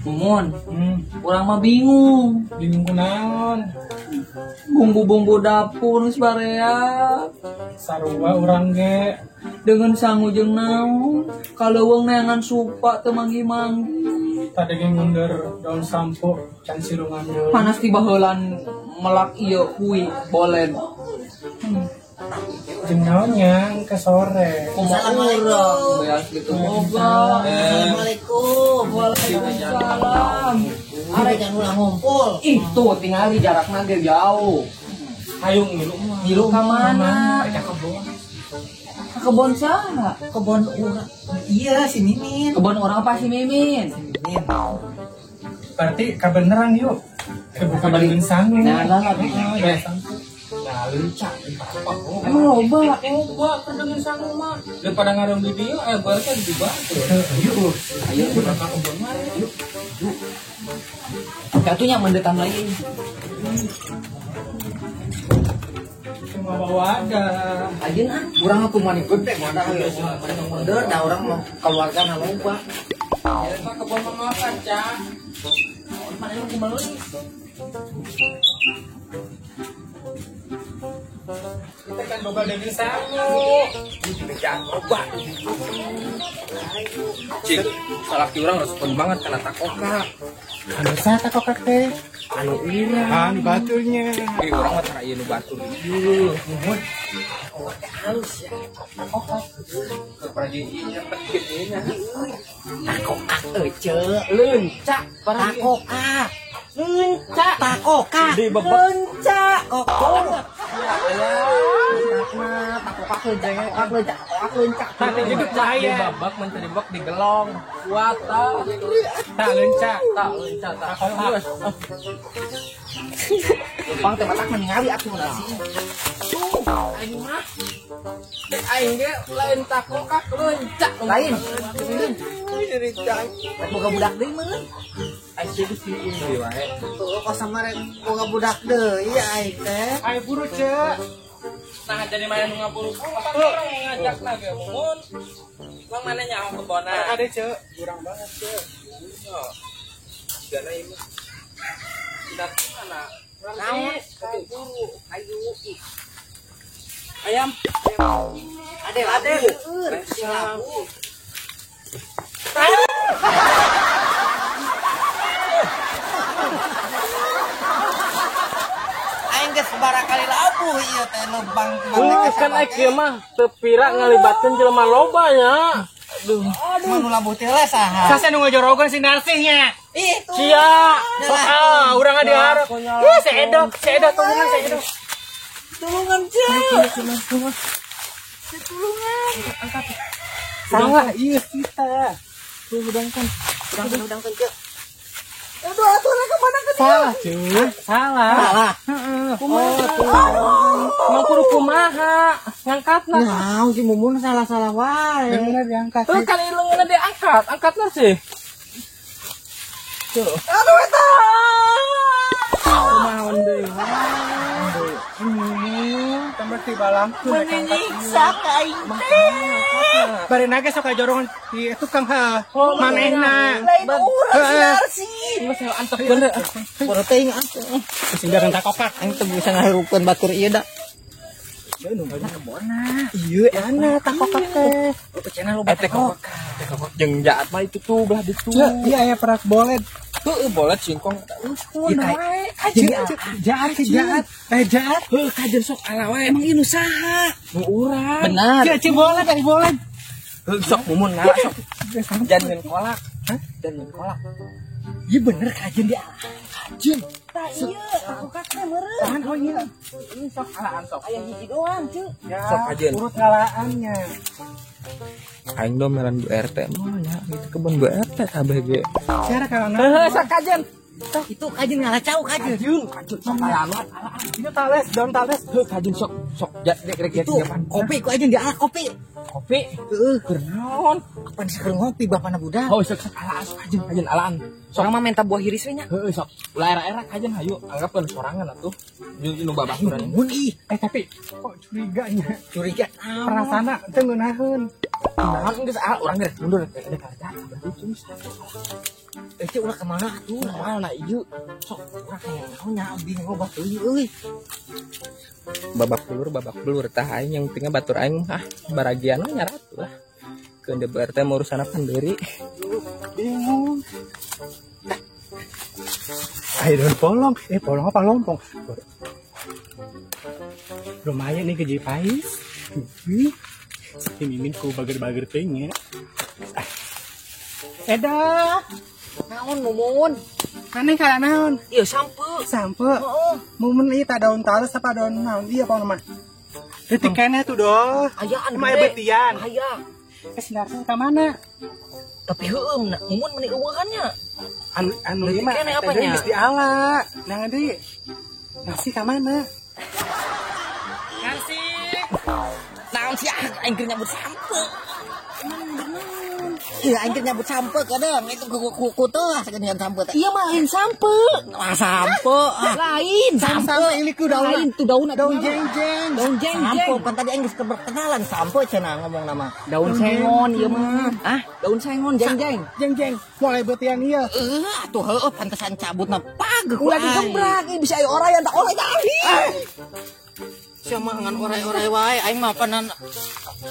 Mumun, urang mah bingung. Bingung kunaon? Bumbu-bumbu dapur geus bareak. Sarua urang ge. Dengan sangu jeung naon? Kaleuweung neangan supa teu manggih-manggih. Tadi ge ngundur daun sampo can sirungan deui. Panas ti baheulan melak ieu hui bolen. Jeung naon nya ke sore. Kumaha urang beas gitu boga. Assalamualaikum. Waalaikumsalam. Arek jangan ulah ngumpul. Itu tingali jarakna ge jauh. Ayo ngilu mah. Ngilu ka mana? Ka kebon. Ka kebon saha? Kebon urang. Iya si Mimin. Kebon urang apa si Mimin? Mimin. Berarti kabeneran yuk. Kebuka balikin sangu. Nah, lah. Nah, lencak apa? Emang loba. Loba kerdengan sangu mah. Daripada ngareum di dieu aya berarti di batu. Yuk. Ayo urang ka kebon mah. Yuk. Yuk. Katunya mendetan lagi. Cuma bawa ada. Ajeun ah, urang aku mani gede wadah mani mundur da urang mah keluarga na loba. Ya ka kebon mah makan, Cak. Mana yang kumaha? Kita kan boga deui sangu. Jangan loba. Cik, salah ki urang respon banget kana takokak. Anu saha takokak teh? Anu urang. Anu baturnya. Eh urang mah tara ieu nu batur ieu. Muhun. Halus ya. Takokak. Kepada ieu nya kieu nya. Takokak euceu. Lencak takokak. Lencak takokak. Lencak kokok. Takokak lencak, lencak, lencak. Tadi hidup cahaya. Babak mencari bak di gelong. Kuat tak lencak, tak lencak, takokak. Lempang teh matak ningali atuh nasi. Tuh, aing mah. Aing ge lain takokak lencak. Lain. Jadi cai. Boga budak deui meureun. Aing sih deui wae. Tuh kok sama rek boga budak deui aing teh. Ayo buru cek. Nah jadi mana nu ngaburu apa urang ngajak na ge mumun. Mang mana nyaho kebona. Ade cek, kurang banget cek. Gana ieu mah. Tidak mana? Naon? Buru. Ayo ih. Ayam. Ade ade seueur. Labu. Aing geus barakali labuh ieu teh leumpang maneh. Kan aing kieu mah teu pira ngalibatkeun jelema loba nya. Aduh. Mah nu labuh teh lah saha? Sasa nu ngajorogeun si Narsihnya. Ih, sia. Sok ah, urang diharap. Ih, si Edok, tulungan si Edok. Tulungan ceu. Tulungan. Angkat. Salah ieu kita. Tuh udangkan. Udangkan ceu. Aduh, atuh rek ka mana ke dia? Salah, cuy. Salah. Salah. Heeh. Aduh. Mau kudu kumaha? Ngangkatna. Naon si Mumun salah-salah wae. Bener diangkat. Tuh kan leungeunna diangkat, angkatna sih. Tuh. Aduh eta. Kumaha deui Tambah tibalangkeun. Mun nyiksa ka aing teh. Bari nage sok kajorongan di tukang ha. Manehna. Lain urang si Narsi. Geus antepkeun deui. Boro teuing atuh. Sehingga kan takokak. Aing teu bisa ngahirupeun batur ieu da. Kebonna. Iya, enak takokak teh. Cenah loba takokak. Takokak jeung jaat mah itu tuh belah ditu. Iya aya perak bolet. Heueuh bolet singkong. Iya, Jaat jaat. Eh jaat. Heuh kajeun sok ala wae. Emang ieu nu saha? Nu urang. Benar. Cia bolet, ai bolet. Heuh sok mumun ngala sok. Jangan kolak. Hah? Jangan kolak. Iya bener kajeun dia. Kajeun. Tah ieu takokak teh meureun. Tahan oh iya. Sok alaan sok. Aya hiji doang, ceu. Sok kajeun. Urut ngalaannya. Aing domelan Bu RT mah nya gitu kebun Bu RT kabeh ge. Cara kalau heuh sok kajeun. Itu kajeun ngalacau kajeun. Kajeun sok alaan alaan. Itu tales, daun tales. Heuh kajeun sok sok rek rek itu kopi ku aja dialak kopi. Kopi? Heeh, keur naon? Kapan sih keur ngopi bapana budak? Oh sok sok alaan sok kajeun kajeun alaan. Sok mah minta buah hiris we nya. Heuh sok. Ulah era-era kajeun hayu anggapkeun sorangan atuh. Nu babaturan. Mun ih. Eh tapi kok curiganya? Curiga perasaanna teu ngeunaheun. Naon geus ah urang geus mundur ada kada berarti cuma satu. Eh ulah kemana atuh? Mana ieu? Sok urang hayang naon nya bingung loba teuing euy. Babak belur tah aing yang penting batur aing ah baragian we nyaratu lah. Keun deui teh urusan pandeuri. Bingung. Ayo daun polong, polong apa lompong? Lumayan nih gaji pais. Si Mimin ku bager-bager teh nya. Eda, Naon Mumun? Maneh kana naon? Ieu sampe. Sampe. Heeh. Mumun ieu tah daun talus apa daun naon? Iya apa mah? Detik keneh tuh doh. Ayaan Emang aya betian. Aya. Eh sinarnya ka mana? Tapi heueum na Mumun meni eueuhan nya. Anu anu Leutik ieu mah keneh eta apa deui nya? geus diala. Nah deui. Nasi ka mana? Nasi. Naon sih ah aing keur nyabut sampe. Iya, aing keur nyabut sampe kadang itu ku teu ah sakeun sampe teh. Iya mah lain sampe. Ah sampe ah. Lain. Sampe ini ku daun. Lain tuh daun Daun jengjeng. Daun jengjeng. Sampe pan tadi aing geus berkenalan sampe cenah ngomong nama. Daun sengon ieu mah. Ah, Daun sengon jengjeng. Jengjeng. Mulai betian ieu. eh atuh heueuh pantesan cabutna pageuh ku Ulah aing. digebrak, ih bisa aya orayan tak oray tadi. Sia mah ngan oray-oray wae aing mah panan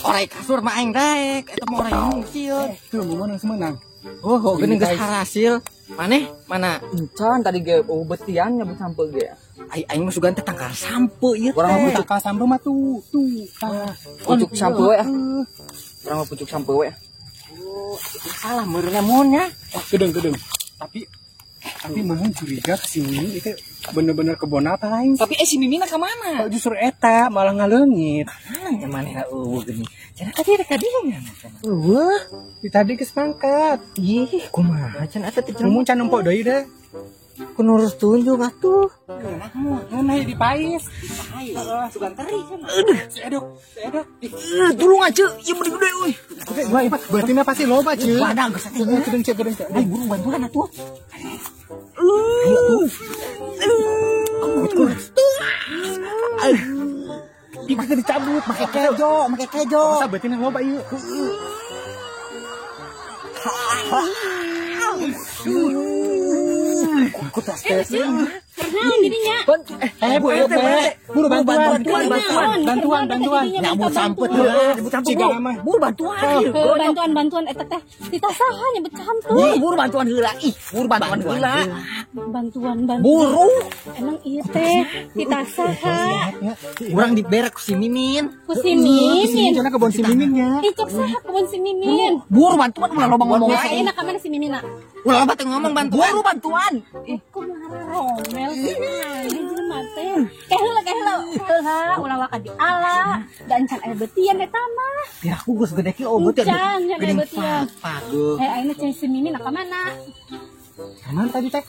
oray kasur mah aing daek eta mah oray sieun. Tuh Mumun langsung menang. Oh, oh geuning geus harasil. Maneh mana? Encan tadi ge oh betian nyabut sampe ge. Ai aing mah sugan teh tangkal sampe ieu Urang mah teh. pucuk Tangkal sampe mah tuh, tuh. Tah. Pucuk sampe we ah. Urang mah pucuk sampe we. Oh, salah meureunna mun nya. Gedeng, gedeng. Tapi Mumun curiga ke si Mimin itu bener-bener kebon apa lain. Tapi si Mimina ka mana? Kok justru eta malah ngaleungit. Ah, nya manehna eueuh geuning. Cenah tadi rek ka dieu nya. Eueuh, di tadi geus mangkat. Ih, kumaha cenah eta teh Mumun can nempok deui deh. Ku nurus tunjuk atuh. Mun aya di pais. Heeh, sugan teri cenah. Si Edok, si Edok. Eh, tulung aja, ieu meni gede euy. Wah, berarti mah pasti loba, Ceu. Badag geus atuh. Gedeng, Ceu, gedeng, Ceu. Ayo buru bantuan atuh. Ih, pasti dicabut, Make kejo, make kejo. Masa berarti mah loba ieu. Ku tas teh. Naon dirinya? Eh, Bu, RT, buru bantuan, bantuan, bantuan, bantuan. Nyabut sampe heula, nyabut sampe. Ciga mah. Buru bantuan. Bantuan bantuan eta teh tita saha nyebut sampe. Buru buru bantuan heula. Ih, buru bantuan heula. Bantuan bantuan. Buru. Emang ieu teh tita saha? Urang diberek ku si Mimin. Ku si Mimin. Cenah kebon si Miminnya. Ih, cek saha kebon si Mimin? Buru bantuan ulah loba ngomong Nah, wae. ayeuna ka mana si Mimina? Ulah loba teh ngomong bantuan. Buru bantuan. Ih, kumaha romel sih jelema teh. Keheula keheula. Heula ulah waka di ala dan can aya betian eta mah. Ya aku geus gede kieu obat ya. Encan, can aya betian. Paguh. Eh, ayeuna cai si Mimin ka mana? Kamana tadi teh?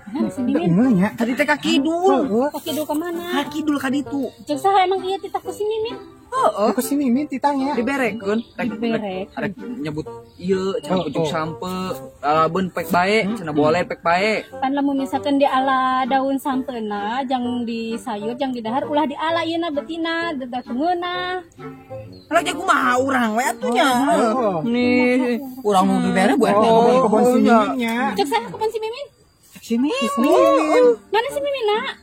Mana si Mimin? Nya. Tadi teh ka kidul. Ka kidul ka mana? Ka kidul ka ditu. Cek saha emang ieu titah ku si Mimin? Heeh. Ku si Mimin titanya. Diberekeun, rek Diberek. rek nyebut ieu cenah pucuk sampe, lalabeun pek bae, cenah boleh pek bae. Pan lamun misalkan di ala daun sampeuna jang di sayur jang di dahar ulah di ala ieuna betina dedak meunah. Lah jeung kumaha urang we atuh nya. Oh, Nih, Urang nu dibere Bu RT. oh, kebon si Miminnya. Cek saha kebon si Mimin? Si Mimin. Mimin. Mana si Mimin nak?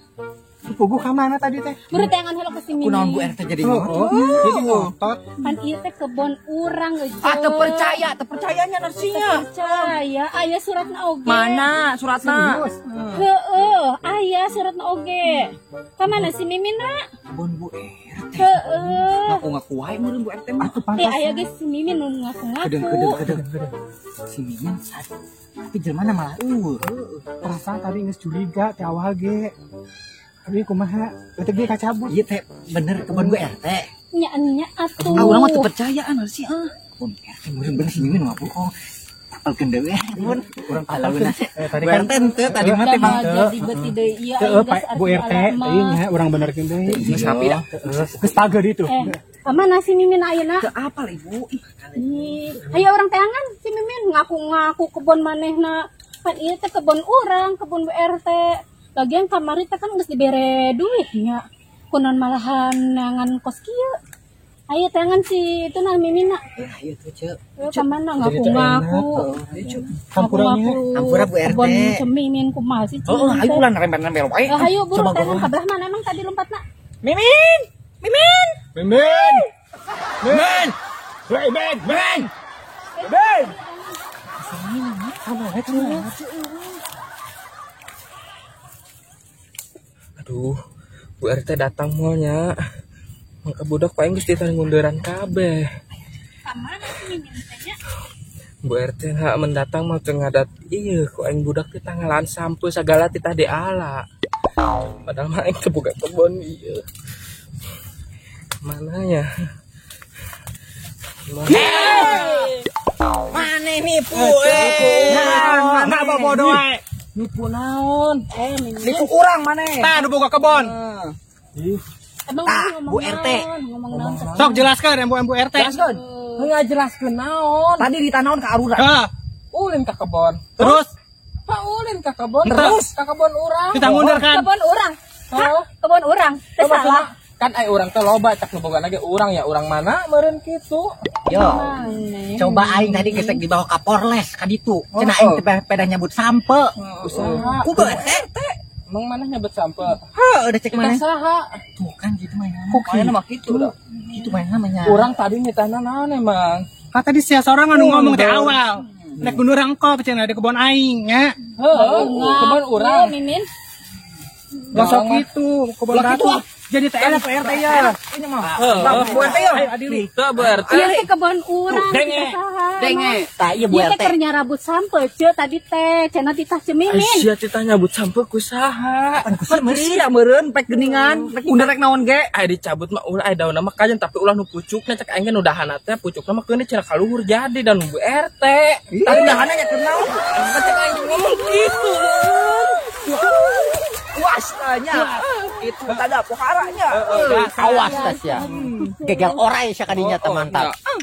Puguh ka mana tadi teh? Buru teangan heula ke si Mimin. Kunaon Bu RT jadi Oh, ngotot. jadi ngotot. Pan ieu teh kebon urang euy. ah teu percaya, teu percayanya narsinya. Percaya aya suratna oge. Mana suratna? Serius. Heeh, aya suratna oge. Ka mana si Mimin nak? Kebon Bu RT. Heeh. Ngaku-ngaku wae meureun Bu RT mah. Eh aya ge si Mimin nu ngaku-ngaku. Kedeng kedeng kedeng. Si Mimin sad. Tapi jelema malah eueuh. Perasaan tadi geus curiga ti awal ge. Tapi kumaha? Eta ge kacabut. Ieu teh bener kebon Bu RT. Nya nya atuh. Ah urang mah teu percayaan sih ah. Kebon RT meureun bener si Mimin mah bohong. Apalkeun deui mun Urang alaunan. Eh, tadi Bu kan RT henteu tadi mah teh Dah bang. jadi beti deui ieu Heeh, aing Pak geus Bu arti RT ala mah. teuing nya urang benerkeun deui. Geus sapi dah. Geus pager itu. Eh, ka mana si Mimin ayeuna? Teu apal Ibu. Ih, Ih, ayo orang teangan si Mimin ngaku-ngaku kebon manehna. Pan ieu teh kebon urang, kebon Bu RT. Lagian kamari teh kan geus dibere duit nya. Kunaon malahan neangan kos kieu. Ayo tangan si itu nah Mimina. Ayo tuh, Cek. Ka mana ngaku-ngaku. Hampuranya. Hampura Bu RT. Kebon cemimin kumaha sih? Oh, ayo ulah ngerempet-ngerempet wae. Ayo buru tangan ka belah mana emang tadi lompatna? Mimin! Mimin! Mimin! Mimin! Mimin! Mimin! Mimin! Aduh, Bu RT datang moalnya. Mangka budak paling geus ditangunduran kabeh. Ka mana si Mimin teh nya? Bu RT hak mendatang mah teu ngadat ieu ku aing budak teh tanggalan sampe sagala titah diala. Padahal mah aing teu boga kebon ieu. Mana ya? Mana? Mana nipu eh. Nah, bodoh wae. Nipu naon? Mimin. Nipu urang maneh. Tah nu boga kebon. Emang Tah, ngomong Bu RT. naon? Ngomong naon? Sok jelaskan Bu Bu RT. Jelaskeun. Ngajelaskeun naon? Tadi ditanaon ka arurang. Hah, Ulin ka kebon. terus Pak ulin ka kebon. Terus? Ka kebon urang. kita ngundurkan. Kebon urang. Hah? Oh. Kebon urang. Teu Coba salah. Kan ai urang teh loba cak nu boga lagi urang ya urang mana meureun kitu. Yo. Mana? Coba aing tadi gesek dibawa ka Polres ka ditu. Cenah aing teh peda nyabut sampe. Usaha. Ku Bu RT. Emang mana nyabut sampe? Heuh, udah cek Kita mana. saha? Tuh kan gitu mah. Kok kitu mah kitu dah. Gitu mah namanya. Urang tadi nitahna naon emang? Kan tadi sia sorangan nu ngomong di awal. Nek mundur engkau cenah di kebon aing nya. Heuh, kebon urang. Mimin. Gosok gitu, kebon batu. Jadi teh enak Pak RT ya. Ini mah. Heeh. Bu RT ya. Ayo adili. Teu Bu RT. Ieu teh kebon urang. Denge. teu saha. Denge. Tah ieu Bu Ieu teh RT. keur nyarabut sampe ce tadi teh cenah titah cemimin. Sia titah nyabut sampe ku saha? Pan sia meureun pek geuningan, rek mundur rek naon ge. Ai dicabut mah ulah ai daunna mah kajen tapi ulah nu pucukna cek aing kan udahana teh pucukna mah keun cenah kaluhur jadi dan Bu RT. Tadi udahana nya keur naon? Cek aing ngomong gitu. Puas tanya. Itu tada poharanya. Awas tas ya. Gegel orai sia kadinya teh mantap. Oh,